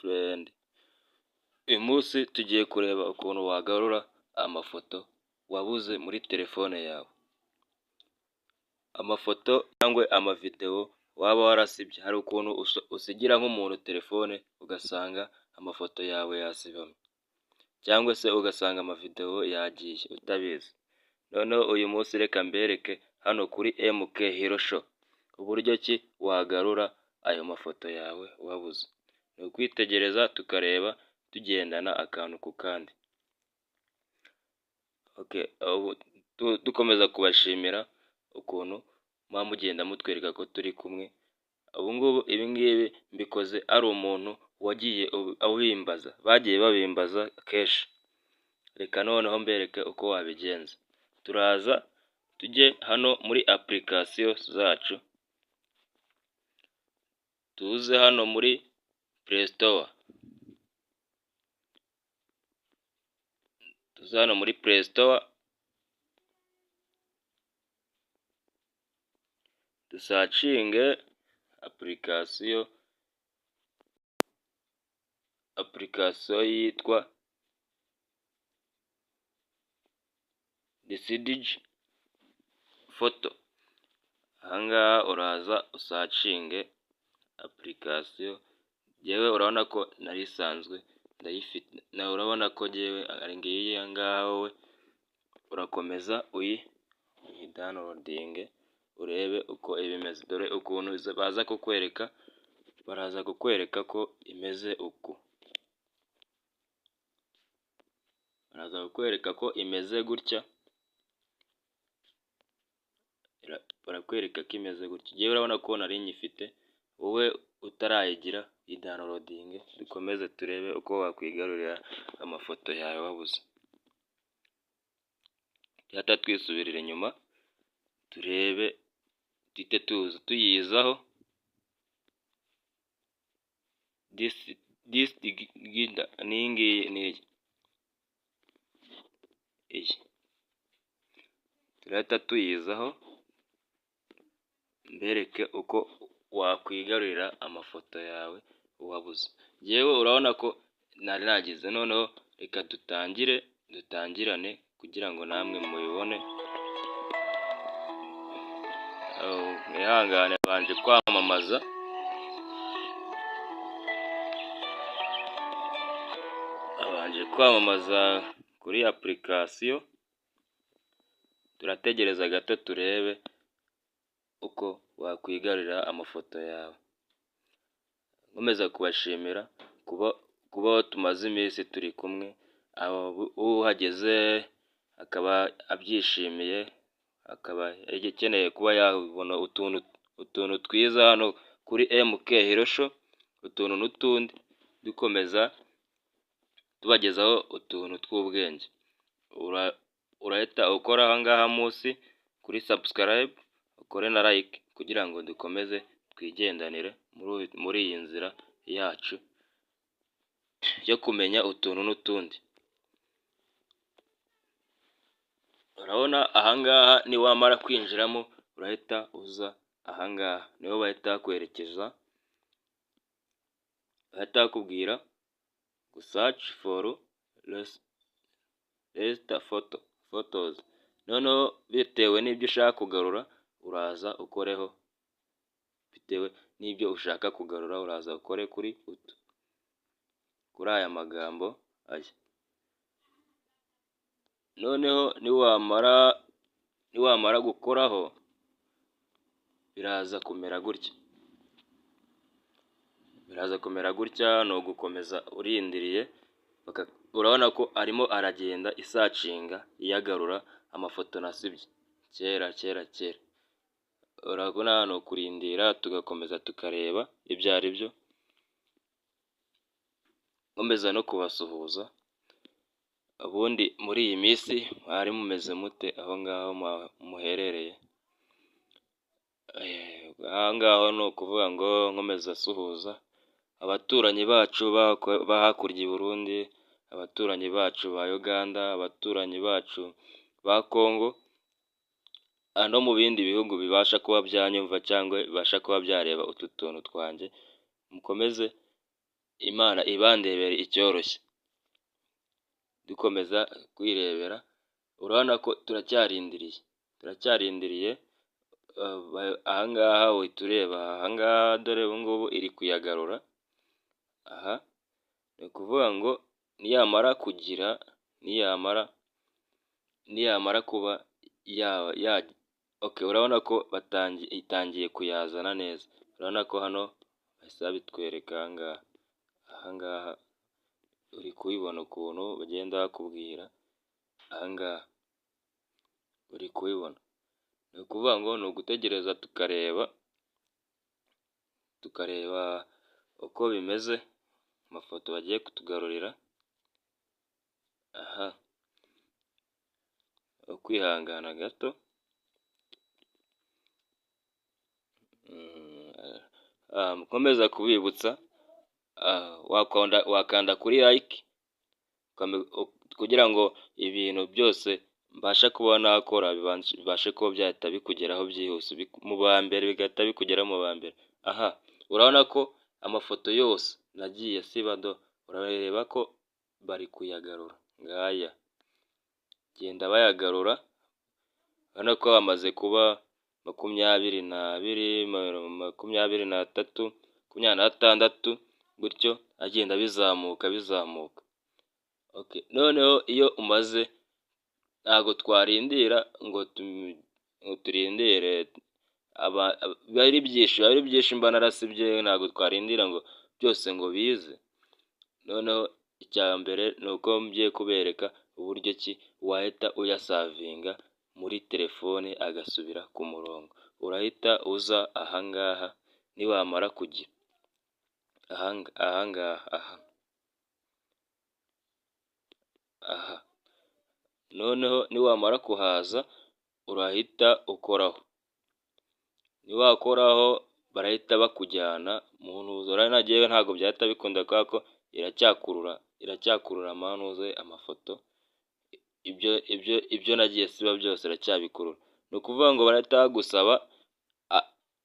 Friend. Uyu munsi tugiye kureba ukuntu wagarura amafoto wabuze muri telefone yawe. Amafoto cyangwa amavidewo waba warasibye, hari ukuntu usigira nk'umuntu telefone ugasanga amafoto yawe yasibamye cyangwa se ugasanga amavidewo yagiye utabizi. Noneho uyu munsi reka mbereke hano kuri MK Hero Show uburyo ki wagarura ayo mafoto yawe wabuze. Ni ukwitegereza tukareba tugendana akantu ku kandi. Okay, dukomeza kubashimira ukuntu muba mugenda mutwereka ko turi kumwe. Ubu ngubu ibi ngibi mbikoze ari umuntu wagiye ubimbaza, bagiye babimbaza kenshi. Reka noneho mbereke uko wabigenza. Turaza tujye hano muri application zacu, tuze hano muri Play Store, tuze hano muri Play Store, dusacinge application, application yitwa Decidigi Photo. Aha ngaha uraza usacinge application, njyewe urabona ko nari isanzwe ndayifite, nawe urabona ko njyewe ngiyi aha ngaha, wowe urakomeza uyidownloadinge urebe uko iba imeze. Dore ukuntu baza kukwereka, baraza kukwereka ko imeze uku, baraza kukwereka ko imeze gutya, barakwereka ko imeze gutya. Njyewe urabona ko nari nyifite, wowe utarayigira yidownloadinge, dukomeze turebe uko wakwigarurira amafoto yawe wabuze. Duhita twisubirira inyuma turebe, duhite tuza tuyizaho disidigida ni iyi ngiyi, ni iyi, iyi turahita tuyizaho mbereke uko wakwigarurira amafoto yawe wabuze. Njyewe urabona ko nari nagize, noneho reka dutangire dutangirane kugira ngo namwe mubibone. Mwihangane babanje kwamamaza, babanje kwamamaza kuri application, turategereza gato turebe uko wakwigarurira amafoto yawe. Nkomeza kubashimira kuba tumaze iminsi turi kumwe, uhageze akaba abyishimiye, akaba akeneye kuba yabona utuntu twiza hano kuri MK Hero Show, utuntu n'utundi, dukomeza tubagezaho utuntu tw'ubwenge. Urahita ukora aha ngaha munsi kuri subscribe, ukore na like kugira ngo dukomeze twigendanire muri iyi nzira yacu yo kumenya utuntu n'utundi. Urabona aha ngaha niwamara kwinjiramo urahita uza aha ngaha, niho bahita bakwerekeza, bahita bakubwira ngo search for lost photos. Noneho bitewe n'ibyo ushaka kugarura uraza ukoreho, bitewe n'ibyo ushaka kugarura uraza ukore kuri utu, kuri aya magambo aya. Noneho niwamara gukoraho biraza kumera gutya, biraza kumera gutya, ni ugukomeza urindiriye. Urabona ko arimo aragenda isacinga iyagarura amafoto nasibye kera kera kera. Urabona ni ukurindira tugakomeza tukareba ibyo ari byo, nkomeza no kubasuhuza. Ubundi muri iyi minsi mwari mumeze mute aho ngaho muherereye? Aha ngaho ni ukuvuga ngo nkomeza asuhuza abaturanyi bacu ba hakurya i Burundi, abaturanyi bacu ba Uganda, abaturanyi bacu ba Congo, no mu bindi bihugu bibasha kuba byanyumva cyangwa bibasha kuba byareba utu tuntu twanjye, mukomeze Imana ibandebere icyoroshye. Dukomeza kwirebera, urabona ko turacyarindiriye, turacyarindiriye. Ahangaha uhita ureba ahangaha, dore ubu ngubu iri kuyagarura. Aha ni ukuvuga ngo niyamara kugira, niyamara kuba ya okay, urabona ko batangiye, itangiye kuyazana neza. Urabona ko hano bahise babitwereka ahangaha, ahangaha uri kubibona ukuntu bagenda bakubwira, ahangaha uri kubibona. Ni ukuvuga ngo ni ugutegereza tukareba, tukareba uko bimeze, amafoto bagiye kutugarurira. Aha ukwihangana gato, nkomeza kubibutsa, wakanda kuri like kugira ngo ibintu byose mbasha kuba nakora bibashe kuba byahita bikugeraho byihuse mu ba mbere, bigahita bikugeraho mu ba mbere. Aha urabona ko amafoto yose nagiye siba do, urareba ko bari kuyagarura, ngaya genda bayagarura. Urabona ko bamaze kuba 22, 23, 26, gutyo agenda bizamuka bizamuka. Okay, noneho iyo umaze, ntabwo twarindira ngo turindire, biba ari byinshi, biba ari byinshi mba narasibye, ntabwo twarindira ngo byose ngo bize. Noneho icya mbere ni uko ngiye kubereka uburyo ki wahita uyasavinga muri telefone agasubira ku murongo. Urahita uza ahangaha, niwamara kugira ahangaha, aha aha, noneho niwamara kuhaza urahita ukoraho, niwakoraho barahita bakujyana mu ntuza. Urabona njyewe ntabwo byahita bikunda kubera ko iracyakurura, iracyakurura amanuze amafoto, ibyo nagiye siba byose iracyabikurura. Ni ukuvuga ngo barahita bagusaba,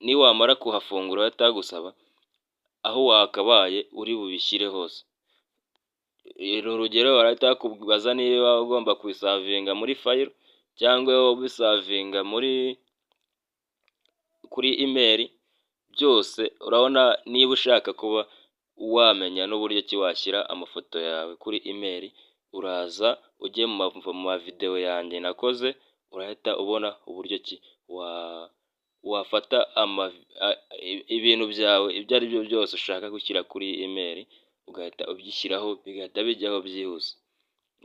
niwamara kuhafungura barahita bagusaba aho wakabaye uri bubishyire hose. Ni urugero, barahita bakubaza niba ugomba kubisavinga muri file cyangwa ubisavinga muri kuri email, byose urabona. Niba ushaka kuba wamenya n'uburyo ki washyira amafoto yawe kuri email, uraza ujye mu mavideo yanjye nakoze, urahita ubona uburyo ki wafata ibintu byawe ibyo ari byo byose ushaka gushyira kuri email, ugahita ubyishyiraho bigahita bijyaho byihuse,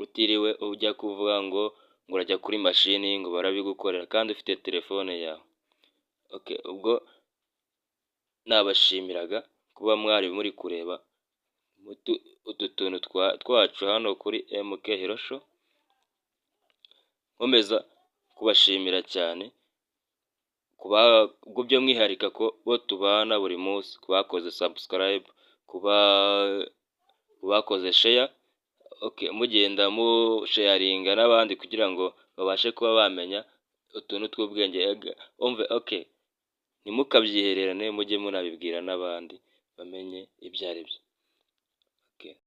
utiriwe ujya kuvuga ngo urajya kuri mashini ngo barabigukorera kandi ufite telefone yawe. Okay, ubwo nabashimiraga kuba mwari muri kureba utu tuntu twacu hano kuri MK Hero Show, nkomeza kubashimira cyane by'umwihariko ko bo tubana buri munsi, ku bakoze subscribe, ku bakoze share, okay, mugenda musharinga n'abandi kugira ngo babashe kuba bamenya utuntu tw'ubwenge. Umve, okay, ntimukabyihererane, mujye munabibwira n'abandi bamenye ibyo ari byo.